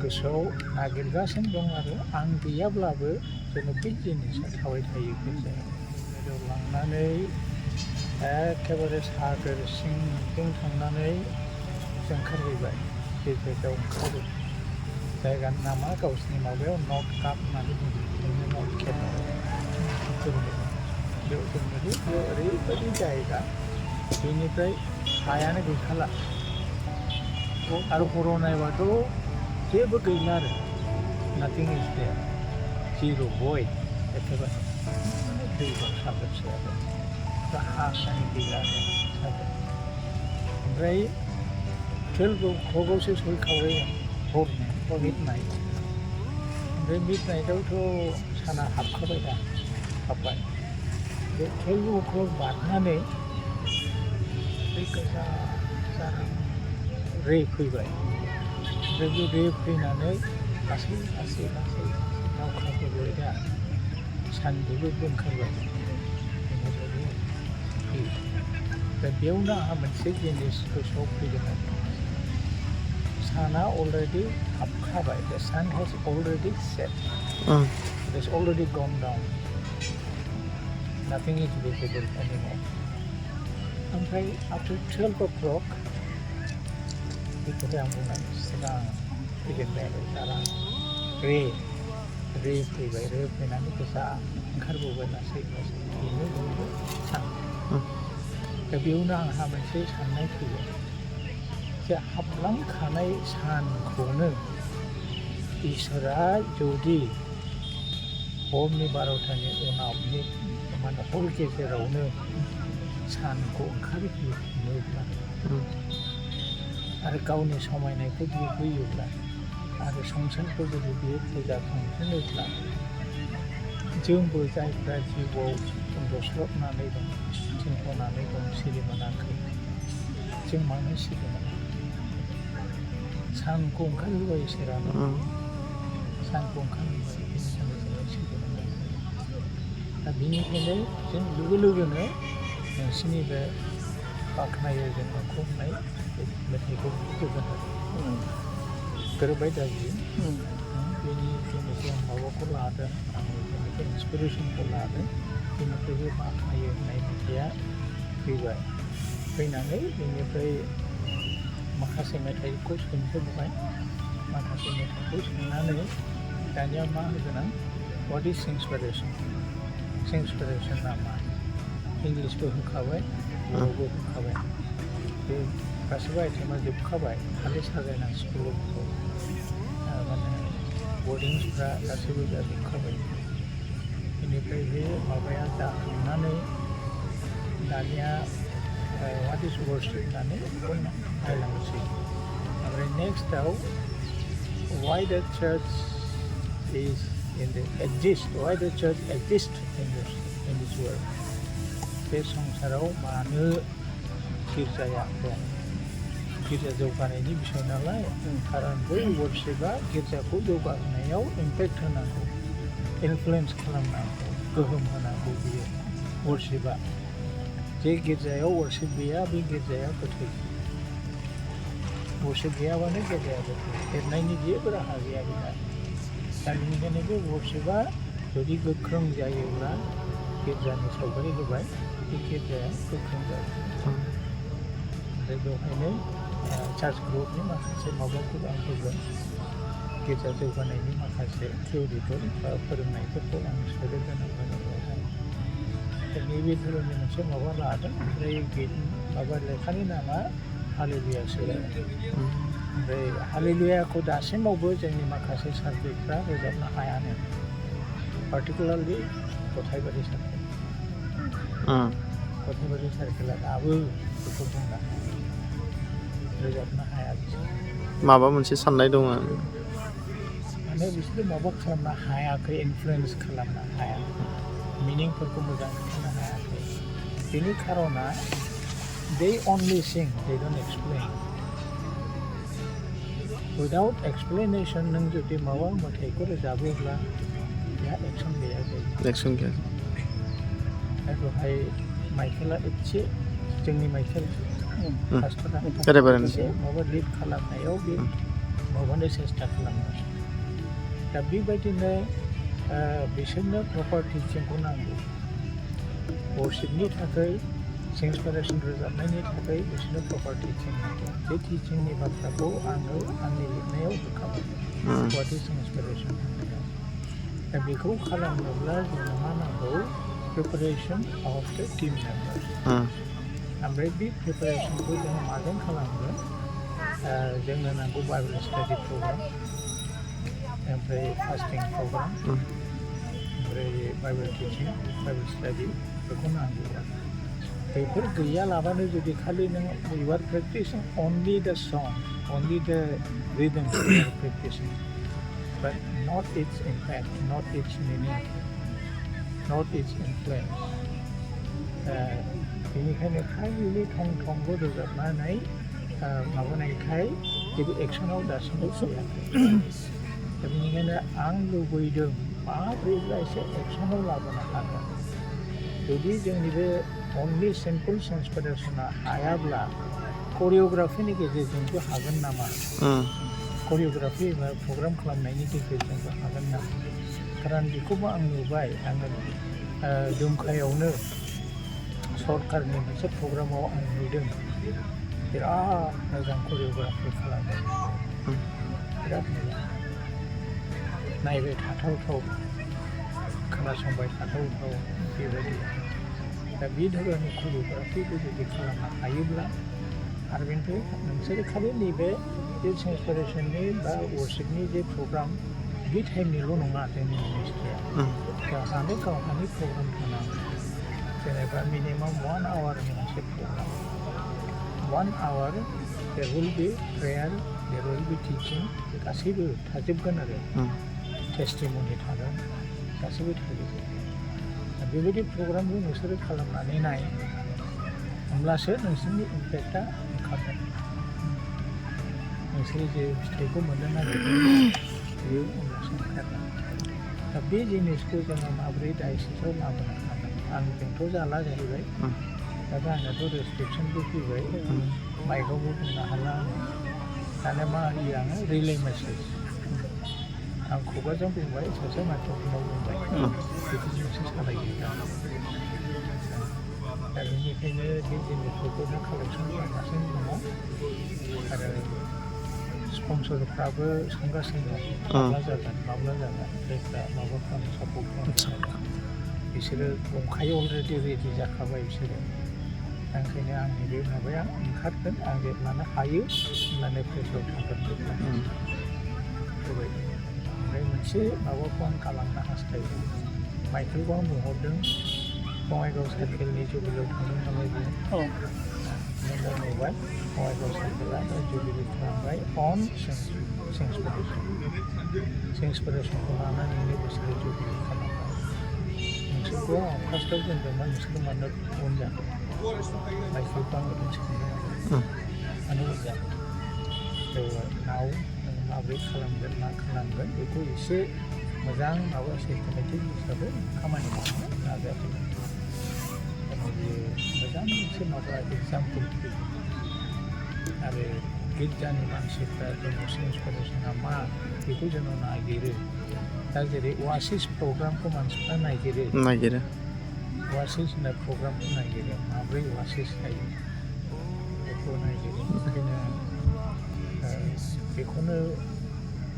गोसोआव नागिरगासिनो दं आरो आं गैयाब्लाबो जोङो बे जिनिसा थाबाय थायो गिर्जायाव लांनानै एखेबारे सागोर सिंजों थांनानै जों ओंखारहैबाय गिर्जायाव ओंखारो जायगानि नामा गावसिनि माबायाव नर्थ काप होननानै बुङो नर्थ केप बेयाव जोंनो ओरैबायदि जायगा बेनिफ्राय हायानो गैखाला आरो हराव नायबाथ' जेबो गैला आरो नाथिं इज देयार जिर' भइड एखेबारे दै दं सागोरसो आरो हासानि गैला आरो सागोर ओमफ्राय 12 o'clockआवसो सहैखाबाय हरनि मिडनाइट ओमफ्राय मिडनाइटआवथ' साना हाबखाबाय दा हाब्बाय बे 12 o'clock बारनानै बे गोजा जानानै रे फैबाय ओमफ्राय बे रे फैनानै लासै लासै लासै दावखाबोबाय दा सानदुंबो ओंखारबाय बेनिफ्राय फैयो दा बेयावनो आंहा मोनसे जिनिस गोसोआव फैदोंमोन साना already हाबखाबाय the sun has already set it has already gone down nothing is visible anymore ओमफ्राय after 12 o'clock बेखौहाय आं बुंनानै सिगां फैजेनबाय आरो दाना रे फैबाय रे फैनानै गोसा ओंखारबोबाय लासै लासै बेनो बयबो सान दा बेयावनो आंहा मोनसे साननाय फैबाय जे हाबलांखानाय सानखौनो इसोरा जुदि हरनि 12टानि उनावनि माने हर गेजेरावनो सानखौ ओंखारहोयोब्ला आरो गावनि समायनायखौ बियो होयोब्ला आरो संसारखौ जुदि बियो फोजाखांहोनोब्ला जोंबो जायफ्रा जिउआव दस्रबनानै दं थिनहनानै दं सिरि मोनाखै जों मानो सिरि मोना सानखौ ओंखारहोबाय इसोरानो सानखौ ओंखारहोबाय बेनिखायनो जोङो सिरि मोना दा बेनिखायनो जों लोगो लोगोनो नोंसिनि बे बाख्नायो जों न'खौ होननाय मेथाइखौ गोरोबबाय दा बियो बेनि जेनोखि आं माबाखौ लादों आङो जेनोखि इन्सपिरेसनखौ लादों बेनिफ्राय बे बाख्नायो होननाय मेथाइआ फैबाय फैनानै बेनिफ्राय माखासे मेथाइखौ सोंजोबबाय माखासे मेथाइखौ सोंनानै दानिया मा होगोन आं वाट इज सिंसपिरेसना मा इंलिसबो होखाबाय बर'बो होखाबाय बे गासैबो आइटेमा जोबखाबाय खालि साजायनांसिगौ माने वर्डिंसफ्रा गासैबो जाजोबखाबाय बेनिफ्राय बे माबाया जाखांनानै दानिया वाट इज वर्शिप होननानै बेखौ नायलांसै ओमफ्राय नेक्स्टआव वाइ द church is in the exist Y द church exist in this world बे संसाराव मानो गिर्जाया दं गिर्जा जौगानायनि बिसय नालाय खारन बै वर्शिपआ गिर्जाखौ जौगाहोनायाव इम्पेक्ट होनांगौ इनफ्लुयेन्स खालामनांगौ गोहोम होनांगौ बियो वर्शिपआ जे गिर्जायाव वर्शिप गैया बे गिर्जाया गोथै वर्शिप गैयाबानो गिर्जाया गोथै देरनायनि जेबो राहा गैया बेहा दा बेनिखायनो बे वर्शिपआ जुदि गोख्रों जायोब्ला गिर्जानि सावगारि होबाय बे गिर्जाया गोख्रों जायो ओमफ्राय बेवहायनो चार्च ग्रुपनि माखासे माबाखौ आं होगोन गिर्जा जौगानायनि माखासे थियरिफोर बा फोरोंनायफोरखौ आं सोदेरगोन बेवहाय नैबे धोरोमनि मोनसे माबा लादों ओमफ्राय माबा लेखानि नामा हालेलुयासो ओमफ्राय हालेलुयाखौ दासिमावबो जोंनि माखासे सार्केलफ्रा रोजाबनो हायानो पार्टिकुलारलि गथायबारि सार्केल गथायबारि सार्केला दाबो बेखौ बुंनो हाया रोजाबनो हाया माबा मोनसे साननाय दङ माने बिसोरो माबा खालामनो हायाखै इनफ्लुयेन्स खालामनो हाया मिनिंफोरखौ मोजां खोन्थानो हायाखै बेनि खारना they only sing they don't explain without explanation नों जुदि माबा मेथाइखौ रोजाबोब्ला बेहा एक्सन गैया जायो बेवहाय माइकेला एसे जोंनि माइकेल पास्टरा एसे माबा लिड खालामनायाव बे माबानो सेस्था खालामो दा बेबायदिनो बिसोरनो प्रपार टिचिंखौ नांगौ वर्शिपनि थाखाय सेन्सफारेसन रोजाबनायनि थाखाय बिसोरनो प्रपार टिचिं नांगौ बे टिचिंनि बाथ्राखौ आङो आंनि लिरनायाव होखाबाय वाट इज सेन्सफारेसन दा बेखौ खालामनोब्ला जोंनो मा नांगौ preparation of the team members ओमफ्राय बे प्रिपारेसनखौ जोङो माजों खालामगोन जोंनो नांगौ बाइबल स्टाडि प्रग्राम ओमफ्राय फास्टिं प्रग्राम ओमफ्राय बाइबल टिचिं बाइबल स्टाडि बेखौ नांगौ बेफोर गैयालाबानो जुदि खालि नों यु आर प्रेक्टिसिं अनलि द song only the rhythm you are practising but not its impact not its meaning not its influence बेनिखायनो खालि थं थंबो रोजाबनानै माबानायखाय जेबो एक्सनाव दासिमबो फैयाखै दा बेनिखायनो आं लुबैदों माब्रैब्ला एसे एक्सनाव लाबोनो हागोन जुदि जोंनि बे अनलि सिम्पोल सेन्सफारेसना हायाब्ला करिय'ग्राफिनि गेजेरजोंबो हागोन नामा करिय'ग्राफि एबा प्रग्राम खालामनायनि गेजेरजोंबो हागोन नामा खारन बेखौबो आं नुबाय आङो दुमखायावनो सरकारनि मोनसे प्रग्रामाव आं नुदों बिराद मोजां करिय'ग्राफि खालामदों बिराद मोजां नायबाय थाथावथाव खोनासंबाय थाथावथाव बेबायदि दा बे धरननि करिय'ग्राफिखौ जुदि खालामनो हायोब्ला आरो बेनिफ्राय नोंसोर खालि नैबे जे सेन्सफारेसननि बा वर्शिपनि जे प्रग्राम बे टाइमनिल' नङा जोंनि मिनिस्ट्रिया गावहानि प्रग्राम थानांगौ जेनेबा मिनिमाम 1 आवारनि मोनसे programme 1 our there will be prayer there will be teaching गासैबो थाजोबगोन आरो टेस्टिमनि थागोन गासैबो थाजोबगोन बेबायदि प्रग्रामखौ नोंसोरो खालामनानै नाय होमब्लासो नोंसोरनि इम्पेक्टआ ओंखारगोन नोंसोर जे फिथाइखौ मोननो नागिरदों बेयो होमब्लासो ओंखारगोन दा बे जिनिसखौ जोङो माबोरै डायसिसाव लाबोनो हागोन आं जोंथ' जाला जाहैबाय दा आंनाथ' रेस्ट्रिक्सनबो फैबाय माइकआवबो बुंनो हाला आङो दाना मा होयो आङो रिले मेसेज आं खुगाजों बुंबाय सासे माइक्र'फनाव बुंबाय बेखौ मोनसे सालायो दा बेनिखायनो बे जिनिसफोरखौनो कालेक्सन खालामगासिनो दङ आरो स्पन्सरफ्राबो सोंगासिनो दं माब्ला जागोन जायफ्रा माबा खालामो सापर्ट खालामो बिसोरो दंखायो अलरेडि रेडि जाखाबाय बिसोरो ओंखायनो आंनि बे माबाया ओंखारगोन आं जेब्लानो हायो होननानै प्रेसाव थांगोन बेबायदि ओमफ्राय मोनसे माबाखौ आं खालामनो हास्थायदों माइकेलखौ आं बुंहरदों बङाइगाव सार्केलनि जुबिलियाव थांदों नालाय बियो नों नुबाय बङाइगाव सार्केला जुबिलि खालामबाय अन सेन्सफारेसनखौ लानानैनो बिसोरो जुबिलि खालामबाय नोंसोरखौ आं फार्स्टआव बुंदोंमोन नोंसोर मानो उन जादों माइकेलखौ आङो मिथिखांदों मानो उन जादों नाव नों माबोरै खालामगोन मा खालामगोन बेखौ एसे मोजां माबा सिस्टेमेटिक हिसाबै खामानि मावनो नाजादों बियो मोजां मोनसे माबा एग्जाम्पोल आरो गिर्जानि मानसिफ्रा जोंनाव सेन्सफारेसना मा बेखौ जोंनाव नागिरो दा जेरै वासिस प्रग्रामखौ मानसिफ्रा नागिरो वासिस होननाय प्रग्रामखौ नागिरो माब्रै वासिस जायो बेखौ नागिरो ओंखायनो बेखौनो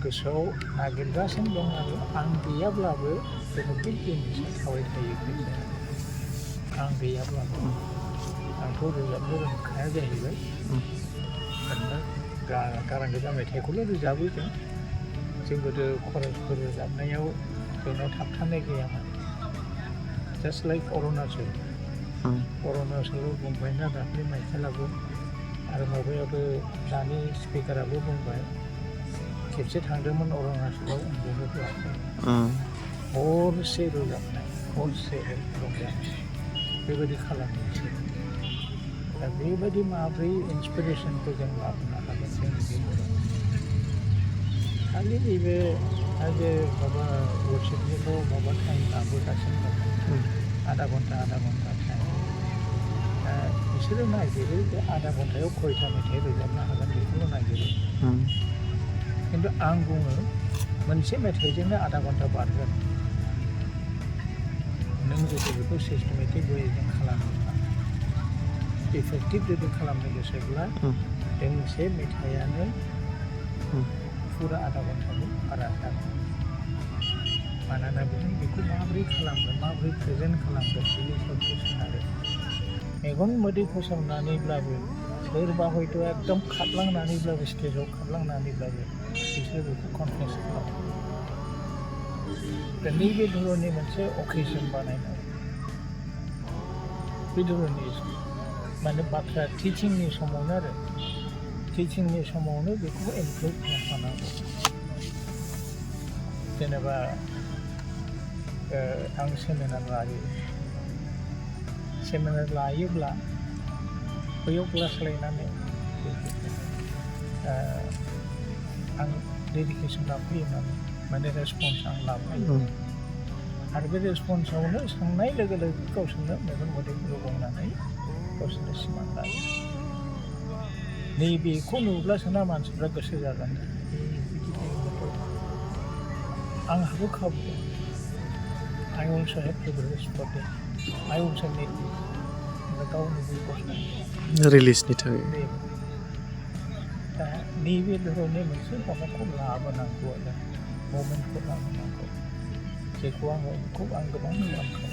गोसोआव नागिरगासिनो दं आरो आं गैयाब्लाबो जोङो बे जिनिसा थाबाय थायो गिर्जाया आं गैयाब्लाबो आंथ' रोजाबनो रोंखाया जाहैबाय ओरैनो गारां गोजा मेथाइखौल' रोजाबो जों गोदो खरसफोर रोजाबनायाव जोंनाव थाबथानाय गैयामोन जास्ट लाइक अरुणाचलाव बुंबायना दाख्लै माइकेलाबो आरो माबायाबो दानि स्पिकाराबो बुंबाय खेबसे थांदोंमोन अरुणाचलाव उन्दुनो होआखै हरसे रोजाबनाय हरसे रंजानाय बेबायदि खालामनोसै दा बेबायदि माब्रै इन्सपिरेसनखौ जों लाबोनो हागोन जोंनि गेजेराव खालि नैबे जे माबा वर्शिपनिल' माबा टाइम लाबोगासिनो दं आधा घन्टा टाइम दा बिसोरो नागिरो बे आधा घन्टायाव खयथा मेथाइ रोजाबनो हागोन बेखौल' नागिरो खिन्थु आं बुङो मोनसे मेथाइजोंनो आधा घन्टा बारगोन नों जुदि बेखौ सिस्टेमेटिक वेजों खालामोब्ला इफेक्टिभ जुदि खालामनो गोसोब्ला दोंसे मेथाइयानो फुरा आधा घन्टानि बारा जागोन मानोना बेखौ माबोरै खालामगोन माबोरै प्रेजेन्ट खालामगोन बेनि सायावसो सोनारो मेगन मोदै फोसावनानैब्लाबो सोरबा हयथ' एकदम खारलांनानैब्लाबो स्टेजाव खारलांनानैब्लाबो बिसोर बेखौ कनफिडेन्स खालामो दा नैबे धरननि मोनसे अकेजन बानायनाय बे धरननि माने बाथ्रा टिचिंनि समावनो आरो टिचिंनि समावनो बेखौ इनक्लुड खालामफानांगौ जेनेबा आं सेमिनार लायोब्ला बैयाव क्लास लायनानै आं डेडिकेसन लाफैयो नालाय माने रेसपन्स आं लाफायो आरो बे रेसपन्सआवनो सोंनाय लोगो लोगो गावसोरनो मेगन मोदै रुगुंनानै गावसोरनो सिमान लायो नैबेखौ नुब्लासोना मानसिफ्रा गोसो जागोन आंहाबो खाबु दं I also have privilege for that. I also need the गावनि रिलिजनि थाखाय दा नैबे धरननि मोनसे माबाखौ लाबोनांगौ आरो ममेन्टखौ लाबोनांगौ जेखौ आं गोबां मुलाम्फा